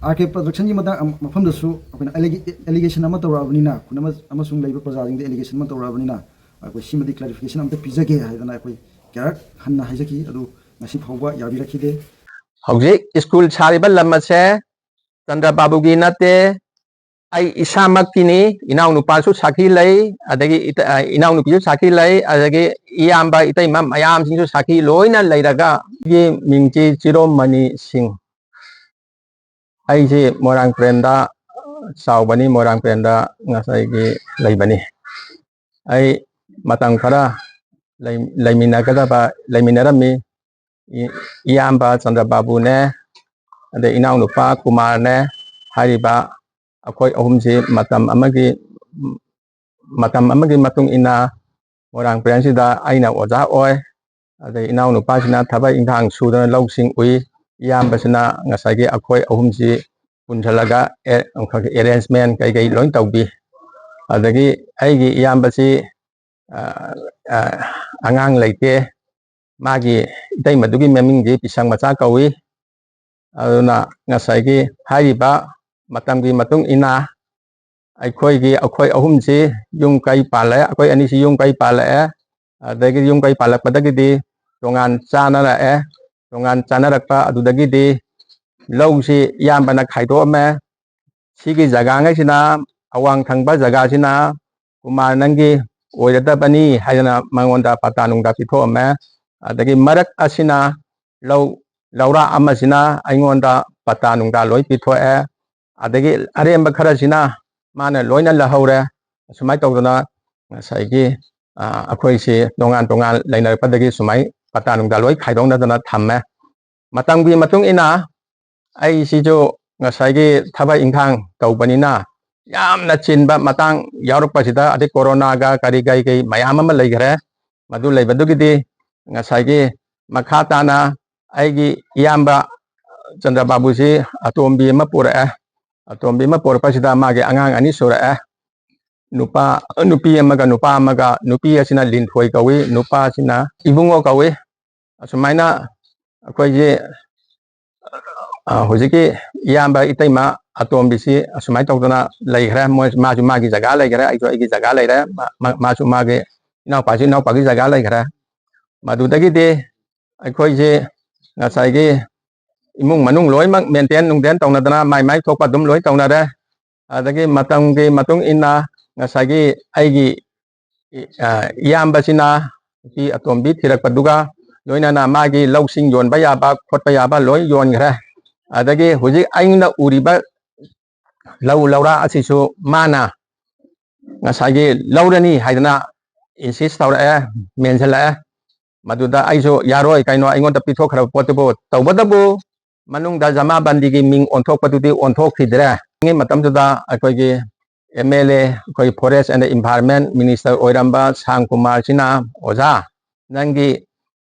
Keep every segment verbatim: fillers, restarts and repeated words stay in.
R ꯀꯦ ꯄ꯭ꯔꯗꯛꯁꯟꯒꯤ ꯃꯇꯥꯡ, ꯃꯐꯝꯗꯁꯨ ꯑꯩꯈꯣꯏꯅ ꯑꯦꯂꯤꯒꯦꯁꯟ ꯑꯃ ꯇꯧꯔꯛꯑꯕꯅꯤꯅ, ꯈꯨꯟ ꯑꯃ ꯑꯃꯁꯨꯡ ꯂꯩꯕ ꯄ꯭ꯔꯖꯥꯁꯤꯡꯗ ꯑꯦꯂꯤꯒꯦꯁꯟ ꯑꯃ ꯇꯧꯔꯛꯑꯕꯅꯤꯅ, ꯑꯩꯈꯣꯏ ꯁꯤꯃꯗꯤ ꯀ꯭ꯂꯦꯔꯤꯐꯤꯀꯦꯁꯟ ꯑꯝꯇ ꯄꯤꯖꯒꯦ ꯍꯥꯏꯗꯅ ꯑꯩꯈꯣꯏ ꯀꯌꯥꯔꯛ ꯍꯟꯅ ꯍꯥꯏꯖꯈꯤ, ꯑꯗꯨ ꯉꯁꯤ ꯐꯥꯎꯕ ꯌꯥꯕꯤꯔꯛꯈꯤꯗꯦ꯫ ꯍꯧꯖꯤꯛ ꯁ꯭ꯀꯨꯜ ꯁꯥꯔꯤꯕ ꯂꯝ ꯑꯁꯦ ꯆꯟꯗ꯭ꯔ ꯕꯥꯕꯨꯒꯤ ꯅꯠꯇꯦ, ꯑꯩ ꯏꯁꯥꯃꯛꯀꯤꯅꯤ꯫ ꯏꯅꯥꯎꯅꯨꯄꯥꯁꯨ ꯁꯥꯈꯤ ꯂꯩ, ꯑꯗꯒꯤ ꯏꯇ-, ꯑ, ꯏꯅꯥꯎꯅꯨꯄꯤꯁꯨ ꯁꯥꯈꯤ ꯂꯩ, ꯑꯗꯒꯤ ꯏꯌꯥꯝꯕ ꯏꯇꯩꯃ ꯃꯌꯥꯝꯁꯤꯡꯁꯨ ꯁꯥꯈꯤ ꯂꯣꯏꯅ ꯂꯩꯔꯒ, ꯑꯩꯒꯤ ꯃꯤꯡꯁꯤ ꯆꯤꯔꯣꯃꯅꯤ ꯁꯤꯡ꯫ ꯑꯩꯁꯤ ꯃꯣꯏꯔꯥꯡ ꯄ꯭ꯔꯦꯝꯗ ꯆꯥꯎꯕꯅꯤ, ꯃꯣꯏꯔꯥꯡ ꯄ꯭ꯔꯦꯝꯗ ꯉꯁꯥꯏꯒꯤ ꯂꯩꯕꯅꯤ꯫ ꯑꯩ ꯃꯇꯝ ꯈꯔ ꯂꯩ-, ꯂꯩꯃꯤꯟꯅꯒꯗꯕ, ꯂꯩꯃꯤꯟꯅꯔꯝꯃꯤ꯫ ꯏ-, ꯏꯌꯥꯝꯕ ꯆꯟꯗ꯭ꯔ ꯕꯥꯕꯨꯅꯦ, ꯑꯗꯩ ꯏꯅꯥꯎꯅꯨꯄꯥ ꯀꯨꯃꯥꯔꯅꯦ, ꯍꯥꯏꯔꯤꯕ ꯑꯩꯈꯣꯏ ꯑꯍꯨꯝꯁꯤ ꯃꯇꯝ ꯑꯃꯒꯤ, ꯃꯇꯝ ꯑꯃꯒꯤ ꯃꯇꯨꯡ ꯏꯟꯅ ꯃꯣꯏꯔꯥꯡ ꯄ꯭ꯔꯦꯝꯁꯤꯗ ꯑꯩꯅ ꯑꯣꯖꯥ ꯑꯣꯏ, ꯑꯗꯩ ꯏꯅꯥꯎꯅꯨꯄꯥꯁꯤꯅ ꯊꯕꯛ ꯏꯪꯈꯥꯡ ꯁꯨꯗꯅ ꯂꯧꯁꯤꯡ ꯎꯏ, ꯏꯌꯥꯝꯕꯁꯤꯅ ꯉꯁꯥꯏꯒꯤ ꯑꯩꯈꯣꯏ ꯑꯍꯨꯝꯁꯤ ꯄꯨꯟꯁꯤꯜꯂꯒ ꯑꯦ-, ꯑꯩꯈꯣꯏꯒꯤ ꯑꯦꯔꯦꯟꯖꯃꯦꯟ ꯀꯩꯀꯩ ꯂꯣꯏ ꯇꯧꯕꯤ꯫ ꯑꯗꯒꯤ ꯑꯩꯒꯤ ꯏꯌꯥꯝꯕꯁꯤ, ꯑ, ꯑ, ꯑꯉꯥꯡ ꯂꯩꯇꯦ, ꯃꯥꯒꯤ ꯏꯇꯩꯃꯗꯨꯒꯤ ꯃꯃꯤꯡꯗꯤ ꯄꯤꯁꯪ ꯃꯆꯥ ꯀꯧꯏ꯫ ꯑꯗꯨꯅ ꯉꯁꯥꯏꯒꯤ ꯍꯥꯏꯔꯤꯕ ꯃꯇꯝꯒꯤ ꯃꯇꯨꯡ ꯏꯟꯅ ꯑꯩꯈꯣꯏꯒꯤ, ꯑꯩꯈꯣꯏ ꯑꯍꯨꯝꯁꯤ ꯌꯨꯝ ꯀꯩ ꯄꯥꯜꯂꯦ, ꯑꯩꯈꯣꯏ ꯑꯅꯤꯁꯤ ꯌꯨꯝ ꯀꯩ ꯄꯥꯜꯂꯛꯑꯦ꯫ ꯑꯗꯒꯤ ꯌꯨꯝ ꯀꯩ ꯄꯥꯜꯂꯛꯄꯗꯒꯤꯗꯤ ꯇꯣꯉꯥꯟ ꯆꯥꯅꯔꯛꯑꯦ꯫ ꯇꯣꯉꯥꯟ ꯆꯥꯅꯔꯛꯄ ꯑꯗꯨꯗꯒꯤꯗꯤ ꯂꯧꯁꯤ ꯏꯌꯥꯝꯕꯅ ꯈꯥꯏꯗꯣꯛꯑꯝꯃꯦ꯫ ꯁꯤꯒꯤ ꯖꯒꯥꯉꯩꯁꯤꯅ, ꯑꯋꯥꯡ ꯊꯪꯕ ꯖꯒꯥꯁꯤꯅ ꯀꯨꯃꯥꯔ ꯅꯪꯒꯤ ꯑꯣꯏꯔꯗꯕꯅꯤ ꯍꯥꯏꯗꯅ ꯃꯉꯣꯟꯗ ꯄꯇꯥ ꯅꯨꯡꯗ ꯄꯤꯊꯣꯛꯑꯝꯃꯦ꯫ ꯑꯗꯒꯤ ꯃꯔꯛ ꯑꯁꯤꯅ ꯂꯧ, ꯂꯧꯔꯥꯛ ꯑꯃꯁꯤꯅ ꯑꯩꯉꯣꯟꯗ ꯄꯇꯥ ꯅꯨꯡꯗ ꯂꯣꯏ ꯄꯤꯊꯣꯛꯑꯦ꯫ ꯑꯗꯒꯤ ꯑꯔꯦꯝꯕ ꯈꯔꯁꯤꯅ ꯃꯥꯅ ꯂꯣꯏꯅ ꯂꯧꯍꯧꯔꯦ꯫ ꯑꯁꯨꯃꯥꯏꯅ ꯇꯧꯗꯅ ꯉꯁꯥꯏꯒꯤ, ꯑ, ꯑꯩꯈꯣꯏꯁꯤ ꯇꯣꯉꯥꯟ ꯇꯣꯉꯥꯟ ꯂꯩꯅꯔꯛꯄꯗꯒꯤ ꯁꯨꯃꯥꯏ ꯄꯇꯥ ꯅꯨꯡꯗ ꯂꯣꯏ ꯈꯥꯏꯗꯣꯛꯅꯗꯅ ꯊꯝꯃꯦ꯫ ꯃꯇꯝꯒꯤ ꯃꯇꯨꯡ ꯏꯟꯅ ꯑꯩꯁꯤꯁꯨ ꯉꯁꯥꯏꯒꯤ ꯊꯕꯛ ꯏꯪꯈꯥꯡ ꯇꯧꯕꯅꯤꯅ ꯌꯥꯝꯅ ꯆꯤꯟꯕ ꯃꯇꯥꯡ ꯌꯥꯎꯔꯛꯄꯁꯤꯗ, ꯑꯗꯩ ꯀꯣꯔꯣꯅꯥꯒ ꯀꯔꯤ ꯀꯔꯤ ꯀꯔꯤ ꯃꯌꯥꯝ ꯑꯃ ꯂꯩꯈ꯭ꯔꯦ꯫ ꯃꯗꯨ ꯂꯩꯕꯗꯨꯒꯤꯗꯤ ꯉꯁꯥꯏꯒꯤ ꯃꯈꯥ ꯇꯥꯅ ꯑꯩꯒꯤ ꯏꯌꯥꯝꯕ ꯆꯟꯗ꯭ꯔ ꯕꯥꯕꯨꯁꯤ ꯑꯇꯣꯝꯕꯤ ꯑꯃ ꯄꯣꯔꯛꯑꯦ꯫ ꯑꯇꯣꯝꯕꯤ ꯑꯃ ꯄꯣꯔꯛꯄꯁꯤꯗ ꯃꯥꯒꯤ ꯑꯉꯥꯡ ꯑꯅꯤ ꯁꯨꯔꯛꯑꯦ꯫ ꯅꯨꯄꯥ, ꯅꯨꯄꯤ ꯑꯃꯒ ꯅꯨꯄꯥ ꯑꯃꯒ, ꯅꯨꯄꯤ ꯑꯁꯤꯅ ꯂꯤꯟꯊꯣꯏ ꯀꯧꯏ, ꯅꯨꯄꯥ ꯑꯁꯤꯅ ꯏꯕꯨꯡꯉꯣ ꯀꯧꯏ꯫ ꯑꯁꯨꯃꯥꯏꯅ ꯑꯩꯈꯣꯏꯒꯤ ꯑ, ꯍꯧꯖꯤꯛꯀꯤ ꯏꯌꯥꯝꯕ ꯏꯇꯩꯃ ꯑꯇꯣꯝꯕꯤꯁꯤ ꯑꯁꯨꯃꯥꯏꯅ ꯇꯧꯗꯅ ꯂꯩꯈ꯭ꯔꯦ꯫ ꯃꯣꯏ, ꯃꯥꯁꯨ ꯃꯥꯒꯤ ꯖꯒꯥ ꯂꯩꯈ꯭ꯔꯦ, ꯑꯩꯁꯨ ꯑꯩꯒꯤ ꯖꯒꯥ ꯂꯩꯔꯦ, ꯃꯥ-, ꯃꯥ-, ꯃꯥꯁꯨ ꯃꯥꯒꯤ, ꯏꯅꯥꯎꯄꯥꯁꯨ ꯏꯅꯥꯎꯄꯥꯒꯤ ꯖꯒꯥ ꯂꯩꯈ꯭ꯔꯦ꯫ ꯃꯗꯨꯗꯒꯤꯗꯤ ꯑꯩꯈꯣꯏꯁꯤ ꯉꯁꯥꯏꯒꯤ ꯏꯃꯨꯡ ꯃꯅꯨꯡ ꯂꯣꯏꯅꯃꯛ ꯃꯦꯟꯇꯦꯟ ꯅꯨꯡꯇꯦꯟ ꯇꯧꯅꯗꯅ ꯃꯥꯏ ꯃꯥꯏ ꯊꯣꯛꯄ ꯑꯗꯨꯝ ꯂꯣꯏ ꯇꯧꯅꯔꯦ꯫ ꯑꯗꯒꯤ ꯃꯇꯝꯒꯤ ꯃꯇꯨꯡ ꯏꯟꯅ ꯉꯁꯥꯏꯒꯤ ꯑꯩꯒꯤ ꯏ-, ꯑ, ꯏꯌꯥꯝꯕꯁꯤꯅ ꯅꯨꯄꯤ ꯑꯇꯣꯝꯕꯤ ꯊꯤꯔꯛꯄꯗꯨꯒ ꯂꯣꯏꯅꯅ ꯃꯥꯒꯤ ꯂꯧꯁꯤꯡ ꯌꯣꯟꯕ ꯌꯥꯕ ꯈꯣꯠꯄ ꯌꯥꯕ ꯂꯣꯏ ꯌꯣꯟꯈ꯭ꯔꯦ꯫ ꯑꯗꯒꯤ ꯍꯧꯖꯤꯛ ꯑꯩꯅ ꯎꯔꯤꯕ ꯂꯧ ꯂꯧꯔꯥ ꯑꯁꯤꯁꯨ ꯃꯥꯅ ꯉꯁꯥꯏꯒꯤ ꯂꯧꯔꯅꯤ ꯍꯥꯏꯗꯅ insist ꯇꯧꯔꯛꯑꯦ, ꯃꯦꯟꯁꯤꯜꯂꯛꯑꯦ꯫ ꯃꯗꯨꯗ ꯑꯩꯁꯨ ꯌꯥꯔꯣꯏ, ꯀꯩꯅꯣ ꯑꯩꯉꯣꯟꯗ ꯄꯤꯊꯣꯛꯈ꯭ꯔꯕ ꯄꯣꯠꯇꯨꯕꯨ꯫ ꯇꯧꯕꯇꯕꯨ ꯃꯅꯨꯡꯗ ꯖꯃꯥꯕꯟꯗꯤꯒꯤ ꯃꯤꯡ ꯑꯣꯟꯊꯣꯛꯄꯗꯨꯗꯤ ꯑꯣꯟꯊꯣꯛꯈꯤꯗ꯭ꯔꯦ꯫ ꯃꯇꯝꯗꯨꯗ ꯑꯩꯈꯣꯏꯒꯤ M L A, ꯑꯩꯈꯣꯏ Forest and Environment Minister ꯑꯣꯏꯔꯝꯕ ꯁꯥꯝ ꯀꯨꯃꯥꯔꯁꯤꯅ, "ꯑꯣꯖꯥ, ꯅꯪꯒꯤ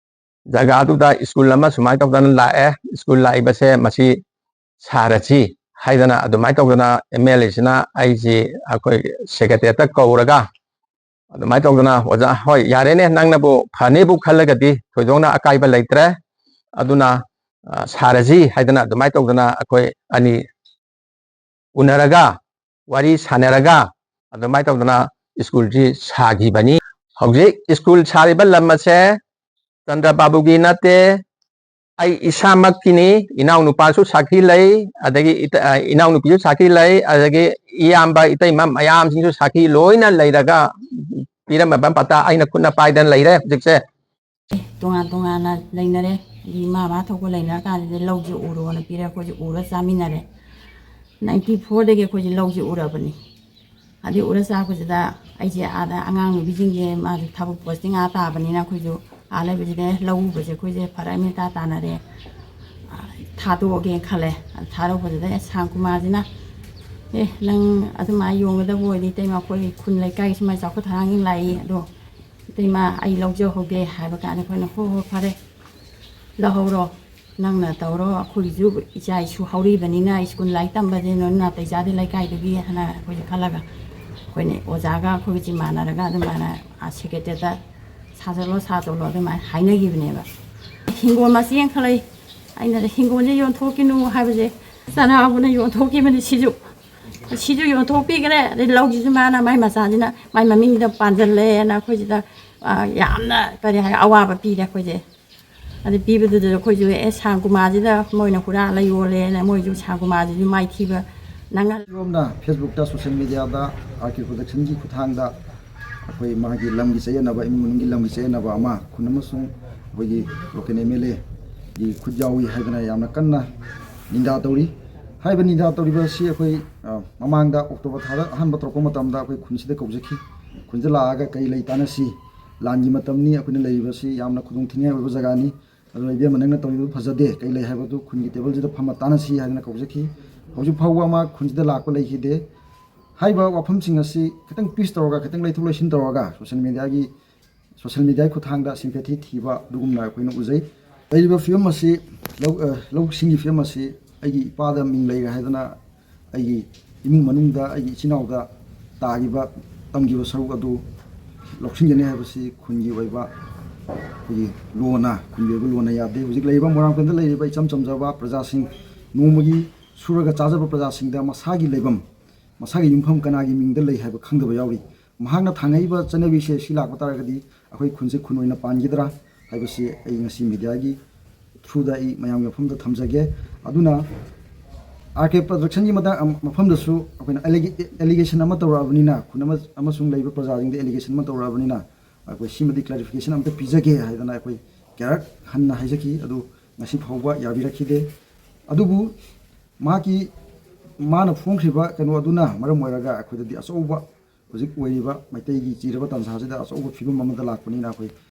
ꯖꯒꯥꯗꯨꯗ ꯁ꯭ꯀꯨꯜ ꯑꯃ ꯁꯨꯃꯥꯏꯅ ꯇꯧꯗꯅ ꯂꯥꯛꯑꯦ, ꯁ꯭ꯀꯨꯜ ꯂꯥꯛꯏꯕꯁꯦ ꯃꯁꯤ ꯁꯥꯔꯁꯤ" ꯍꯥꯏꯗꯅ ꯑꯗꯨꯃꯥꯏꯅ ꯇꯧꯗꯅ M L A ꯁꯤꯅ ꯑꯩꯁꯤ ꯑꯩꯈꯣꯏ ꯁꯦꯀ꯭ꯔꯦꯇꯦꯔꯤꯌꯦꯠꯇ ꯀꯧꯔꯒ ꯑꯗꯨꯃꯥꯏꯅ ꯇꯧꯗꯅ, "ꯑꯣꯖꯥ, ꯍꯣꯏ, ꯌꯥꯔꯦꯅꯦ, ꯅꯪꯅꯕꯨ ꯐꯅꯤꯕꯨ ꯈꯜꯂꯒꯗꯤ ꯊꯣꯏꯗꯣꯛꯅ ꯑꯀꯥꯏꯕ ꯂꯩꯇ꯭ꯔꯦ, ꯑꯗꯨꯅ, ꯑ, ꯁꯥꯔꯁꯤ" ꯍꯥꯏꯗꯅ ꯑꯗꯨꯃꯥꯏꯅ ꯇꯧꯗꯅ ꯑꯩꯈꯣꯏ ꯑꯅꯤ ꯎꯅꯔꯒ, ꯋꯥꯔꯤ ꯁꯥꯟꯅꯔꯒ ꯑꯗꯨꯃꯥꯏꯅ ꯇꯧꯗꯅ ꯁ꯭ꯀꯨꯜꯁꯤ ꯁꯥꯈꯤꯕꯅꯤ꯫ ꯍꯧꯖꯤꯛ ꯁ꯭ꯀꯨꯜ ꯁꯥꯔꯤꯕ ꯂꯝ ꯑꯁꯦ ꯆꯟꯗ꯭ꯔ ꯕꯥꯕꯨꯒꯤ ꯅꯠꯇꯦ, ꯑꯩ ꯏꯁꯥꯃꯛꯀꯤꯅꯤ, ꯏꯅꯥꯎꯅꯨꯄꯥꯁꯨ ꯁꯥꯈꯤ ꯂꯩ, ꯑꯗꯒꯤ ꯏꯇ-, ꯑ, ꯏꯅꯥꯎꯅꯨꯄꯤꯁꯨ ꯁꯥꯈꯤ ꯂꯩ, ꯑꯗꯒꯤ ꯏꯌꯥꯝꯕ ꯏꯇꯩꯃ ꯃꯌꯥꯝꯁꯤꯡꯁꯨ ꯁꯥꯈꯤ ꯂꯣꯏꯅ ꯂꯩꯔꯒ ꯄꯤꯔꯝꯃꯕ ꯄꯇꯥ ꯑꯩꯅ ꯈꯨꯠꯅ ꯄꯥꯏꯗꯅ ꯂꯩꯔꯦ ꯍꯧꯖꯤꯛꯁꯦ꯫ ꯇꯣꯉꯥꯟ ꯇꯣꯉꯥꯟꯅ ꯂꯩꯅꯔꯦ꯫ ꯑꯗꯒꯤ ꯃꯥ ꯃꯥ ꯊꯣꯛꯄ ꯂꯩꯅꯔꯀꯥꯟꯗꯗꯤ ꯂꯧꯁꯦ ꯎꯔꯣꯅ ꯄꯤꯔꯦ, ꯑꯩꯈꯣꯏꯁꯦ ꯎꯔ ꯆꯥꯃꯤꯟꯅꯔꯦ꯫ Ninety four ꯗꯒꯤ ꯑꯩꯈꯣꯏꯁꯦ ꯂꯧꯁꯦ ꯎꯔꯕꯅꯤ꯫ ꯑꯗꯩ ꯎꯔ ꯆꯥꯛꯄꯁꯤꯗ ꯑꯩꯁꯦ ꯑꯥꯗ ꯑꯉꯥꯡ ꯅꯨꯕꯤꯁꯤꯡꯁꯦ ꯃꯥꯁꯨ ꯊꯕꯛ posting ꯑꯥ ꯇꯥꯕꯅꯤꯅ ꯑꯩꯈꯣꯏꯁꯨ ꯑꯥ ꯂꯩꯕꯁꯤꯗ ꯂꯧ ꯎꯕꯁꯦ ꯑꯩꯈꯣꯏꯁꯦ ꯐꯔꯛ ꯑꯃ ꯏꯇꯥ ꯇꯥꯅꯔꯦ꯫ ꯑ, ꯊꯥꯗꯣꯛꯑꯒꯦꯅ ꯈꯜꯂꯦ꯫ ꯑꯗ ꯊꯥꯗꯣꯛꯄꯁꯤꯗ ꯑꯦ ꯁꯥꯝ ꯀꯨꯃꯥꯔꯁꯤꯅ, "ꯑꯦ, ꯅꯪ ꯑꯗꯨꯃꯥꯏꯅ ꯌꯣꯟꯒꯗꯕ ꯑꯣꯏꯔꯗꯤ ꯏꯇꯩꯃ ꯑꯩꯈꯣꯏ ꯈꯨꯟ ꯂꯩꯀꯥꯏꯒꯤ ꯁꯨꯃꯥꯏꯅ ꯆꯥꯎꯈꯠ ꯊꯧꯔꯥꯡꯒꯤ ꯂꯥꯛꯏ, ꯑꯗꯣ ꯏꯇꯩꯃ ꯑꯩ ꯂꯧꯖꯍꯧꯒꯦ" ꯍꯥꯏꯕ ꯀꯥꯟꯗ ꯑꯩꯈꯣꯏꯅ, "ꯍꯣ ꯍꯣ ꯐꯔꯦ, ꯂꯧꯍꯧꯔꯣ, ꯅꯪꯅ ꯇꯧꯔꯣ, ꯑꯩꯈꯣꯏꯒꯤꯁꯨ ꯏꯆꯥ ꯏꯁꯨ ꯍꯧꯔꯤꯕꯅꯤꯅ ꯁ꯭ꯀꯨꯜ ꯂꯥꯏꯔꯤꯛ ꯇꯝꯕꯁꯦ ꯅꯣꯏ ꯅꯥꯇꯩ ꯆꯥꯗꯦ ꯂꯩꯀꯥꯏꯗꯨꯒꯤ" ꯍꯥꯏꯅ ꯑꯩꯈꯣꯏꯁꯦ ꯈꯜꯂꯒ ꯑꯩꯈꯣꯏꯅ ꯑꯣꯖꯥꯒ ꯑꯩꯈꯣꯏꯒ ꯆꯤꯃꯥꯟꯅꯔꯒ ꯑꯗꯨꯃꯥꯏꯅ ꯁꯦꯀ꯭ꯔꯦꯇꯦꯔꯤꯌꯦꯠꯇ "ꯁꯥꯖꯜꯂꯣ, ꯁꯥꯖꯜꯂꯣ" ꯑꯗꯨꯃꯥꯏꯅ ꯍꯥꯏꯅꯈꯤꯕꯅꯦꯕ꯫ ꯍꯤꯡꯒꯣꯜ ꯃꯆꯦ ꯑꯃꯈꯛ ꯂꯩ, ꯑꯩꯅ ꯍꯤꯡꯒꯣꯜꯁꯦ ꯌꯣꯟꯊꯣꯛꯈꯤꯅꯨ ꯍꯥꯏꯕꯁꯦ ꯆꯅꯥꯕꯨꯅ ꯌꯣꯟꯊꯣꯛꯈꯤꯕꯅꯤ꯫ ꯁꯤꯁꯨ ꯁꯤꯁꯨ ꯌꯣꯟꯊꯣꯛꯄꯤꯈ꯭ꯔꯦ꯫ ꯑꯗꯩ ꯂꯧꯁꯤꯁꯨ ꯃꯥꯅ ꯃꯥꯏ ꯃꯆꯥꯁꯤꯅ ꯃꯥꯏ ꯃꯃꯤꯡꯗ ꯄꯥꯟꯁꯤꯜꯂꯦꯅ ꯑꯩꯈꯣꯏꯁꯤꯗ ꯌꯥꯝꯅ ꯀꯔꯤ ꯍꯥꯏ ꯑꯋꯥꯕ ꯄꯤꯔꯦ ꯑꯩꯈꯣꯏꯁꯦ꯫ ꯑꯗꯨ ꯄꯤꯕꯗꯨꯗ ꯑꯩꯈꯣꯏꯁꯨ ꯑꯦ ꯁꯥꯡ ꯀꯨꯃꯥꯁꯤꯗ ꯃꯣꯏꯅ ꯍꯨꯔꯥꯜꯂ ꯌꯣꯜꯂꯦꯅ ꯃꯣꯏꯁꯨ ꯁꯥꯡ ꯀꯨꯃꯥꯁꯤꯁꯨ ꯃꯥꯏꯊꯤꯕ ꯅꯪꯍꯜꯂꯦ꯫ ꯌꯣꯝꯅ Facebookꯇ, social mediaꯗ ꯑꯥꯔ ꯀꯦ ꯄ꯭ꯔꯗꯛꯁꯟꯒꯤ ꯈꯨꯠꯊꯥꯡꯗ ꯑꯩꯈꯣꯏ ꯃꯥꯒꯤ ꯂꯝꯒꯤ ꯆꯌꯦꯠꯅꯕ, ꯏꯃꯨꯡ ꯃꯅꯨꯡꯒꯤ ꯂꯝꯒꯤ ꯆꯌꯦꯠꯅꯕ ꯑꯃ ꯈꯨꯟ ꯑꯃꯁꯨꯡ ꯑꯩꯈꯣꯏꯒꯤ local MLAꯒꯤ ꯈꯨꯠ ꯌꯥꯎꯏ ꯍꯥꯏꯗꯅ ꯌꯥꯝꯅ ꯀꯟꯅ ꯅꯤꯟꯗꯥ ꯇꯧꯔꯤ꯫ ꯍꯥꯏꯔꯤꯕ ꯅꯤꯟꯗꯥ ꯇꯧꯔꯤꯕ ꯑꯁꯤ ꯑꯩꯈꯣꯏ ꯃꯃꯥꯡꯗ October ꯊꯥꯗ ꯑꯍꯥꯟꯕ ꯇꯧꯔꯛꯄ ꯃꯇꯝꯗ ꯑꯩꯈꯣꯏ ꯈꯨꯟꯁꯤꯗ ꯀꯧꯖꯈꯤ꯫ ꯈꯨꯟꯗ ꯂꯥꯛꯑꯒ ꯀꯔꯤ ꯂꯩ ꯇꯥꯟꯅꯁꯤ, ꯂꯥꯟꯒꯤ ꯃꯇꯝꯅꯤ, ꯑꯩꯈꯣꯏꯅ ꯂꯩꯔꯤꯕꯁꯤ ꯌꯥꯝꯅ ꯈꯨꯗꯣꯡ ꯊꯤꯅꯤꯡꯉꯥꯏ ꯑꯣꯏꯕ ꯖꯒꯥꯅꯤ꯫ ꯑꯗꯨꯅ ꯏꯕꯦꯝꯃ, ꯅꯪꯅ ꯇꯧꯔꯤꯕꯗꯨ ꯐꯖꯗꯦ, ꯀꯩ ꯂꯩ ꯍꯥꯏꯕꯗꯨ ꯈꯨꯟꯒꯤ ꯇꯦꯕꯜꯁꯤꯗ ꯐꯝꯃ ꯇꯥꯟꯅꯁꯤ ꯍꯥꯏꯗꯅ ꯀꯧꯖꯈꯤ꯫ ꯍꯧꯖꯤꯛ ꯐꯥꯎꯕ ꯃꯥ ꯈꯨꯟꯁꯤꯗ ꯂꯥꯛꯄ ꯂꯩꯈꯤꯗꯦ꯫ ꯍꯥꯏꯔꯤꯕ ꯋꯥꯐꯝꯁꯤꯡ ꯑꯁꯤ ꯈꯤꯇꯪ ꯄꯤꯁ ꯇꯧꯔꯒ, ꯈꯤꯇꯪ ꯂꯩꯊꯣꯛ ꯂꯩꯁꯤꯟ ꯇꯧꯔꯒ social mediaꯒꯤ social mediaꯒꯤ ꯈꯨꯠꯊꯥꯡꯗ sympathy ꯊꯤꯕ ꯑꯗꯨꯒꯨꯝꯅ ꯑꯩꯈꯣꯏꯅ ꯎꯖꯩ꯫ ꯂꯩꯔꯤꯕ ꯐꯤꯕꯝ ꯑꯁꯤ ꯂꯧ ꯂꯧꯁꯤꯡꯒꯤ ꯐꯤꯕꯝ ꯑꯁꯤ ꯑꯩꯒꯤ ꯏꯄꯥꯗ ꯃꯤꯡ ꯂꯩꯔꯦ ꯍꯥꯏꯗꯅ ꯑꯩꯒꯤ ꯏꯃꯨꯡ ꯃꯅꯨꯡꯗ ꯑꯩꯒꯤ ꯏꯆꯤꯟ ꯏꯅꯥꯎꯗ ꯇꯥꯈꯤꯕ, ꯇꯝꯈꯤꯕ ꯁꯔꯨꯛ ꯑꯗꯨ ꯂꯧꯁꯤꯟꯒꯅꯤ ꯍꯥꯏꯕꯁꯤ ꯈꯨꯟꯒꯤ ꯑꯣꯏꯕ ꯑꯩꯈꯣꯏꯒꯤ ꯂꯣꯅ, ꯈꯨꯟꯒꯤ ꯑꯣꯏꯕ ꯂꯣꯅ ꯌꯥꯗꯦ꯫ ꯍꯧꯖꯤꯛ ꯂꯩꯔꯤꯕ ꯃꯣꯏꯔꯥꯡꯄꯦꯟꯗ ꯂꯩꯔꯤꯕ ꯏꯆꯝ ꯆꯝꯖꯕ ꯄ꯭ꯔꯖꯥꯁꯤꯡ, ꯅꯣꯡꯃꯒꯤ ꯁꯨꯔꯒ ꯆꯥꯖꯕ ꯄ꯭ꯔꯖꯥꯁꯤꯡꯗ ꯃꯁꯥꯒꯤ ꯂꯩꯐꯝ, ꯃꯁꯥꯒꯤ ꯌꯨꯝꯐꯝ ꯀꯅꯥꯒꯤ ꯃꯤꯡꯗ ꯂꯩ ꯍꯥꯏꯕ ꯈꯪꯗꯕ ꯌꯥꯎꯔꯤ꯫ ꯃꯍꯥꯛꯅ ꯊꯥꯡꯉꯛꯏꯕ ꯆꯠꯅꯕꯤꯁꯦ ꯁꯤ ꯂꯥꯛꯄ ꯇꯥꯔꯒꯗꯤ ꯑꯩꯈꯣꯏ ꯈꯨꯟꯁꯦ ꯈꯨꯟ ꯑꯣꯏꯅ ꯄꯥꯟꯈꯤꯗ꯭ꯔꯥ ꯍꯥꯏꯕꯁꯤ ꯑꯩ ꯉꯁꯤ mediaꯒꯤ throughꯗ ꯑꯩ ꯃꯌꯥꯝꯒꯤ ꯃꯐꯝꯗ ꯊꯝꯖꯒꯦ꯫ ꯑꯗꯨꯅ ꯑꯥꯔ ꯀꯦ ꯄ꯭ꯔꯗꯛꯁꯟꯒꯤ ꯃꯇꯥꯡ, ꯃꯐꯝꯗꯁꯨ ꯑꯩꯈꯣꯏꯅ allegation ꯑꯃ ꯇꯧꯔꯛꯑꯕꯅꯤꯅ, ꯈꯨꯟ ꯑꯃ ꯑꯃꯁꯨꯡ ꯂꯩꯔꯤꯕ ꯄ꯭ꯔꯖꯥꯁꯤꯡꯗ allegation ꯑꯃ ꯇꯧꯔꯛꯑꯕꯅꯤꯅ, ꯑꯩꯈꯣꯏ ꯁꯤꯃꯗꯤ clarification ꯑꯝꯇ ꯄꯤꯖꯒꯦ ꯍꯥꯏꯗꯅ ꯑꯩꯈꯣꯏ ꯀꯌꯥꯔꯛ ꯍꯟꯅ ꯍꯥꯏꯖꯈꯤ꯫ ꯑꯗꯨ ꯉꯁꯤ ꯐꯥꯎꯕ ꯌꯥꯕꯤꯔꯛꯈꯤꯗꯦ꯫ ꯑꯗꯨꯕꯨ ꯃꯍꯥꯛꯀꯤ, ꯃꯥꯅ ꯐꯣꯡꯈ꯭ꯔꯤꯕ ꯀꯩꯅꯣ ꯑꯗꯨꯅ ꯃꯔꯝ ꯑꯣꯏꯔꯒ ꯑꯩꯈꯣꯏꯗꯗꯤ ꯑꯆꯧꯕ, ꯍꯧꯖꯤꯛ ꯑꯣꯏꯔꯤꯕ ꯃꯩꯇꯩꯒꯤ ꯆꯤꯔꯕ ꯇꯥꯟꯖꯥꯁꯤꯗ ꯑꯆꯧꯕ ꯐꯤꯕꯝ ꯑꯃꯗ ꯂꯥꯛꯄꯅꯤꯅ ꯑꯩꯈꯣꯏ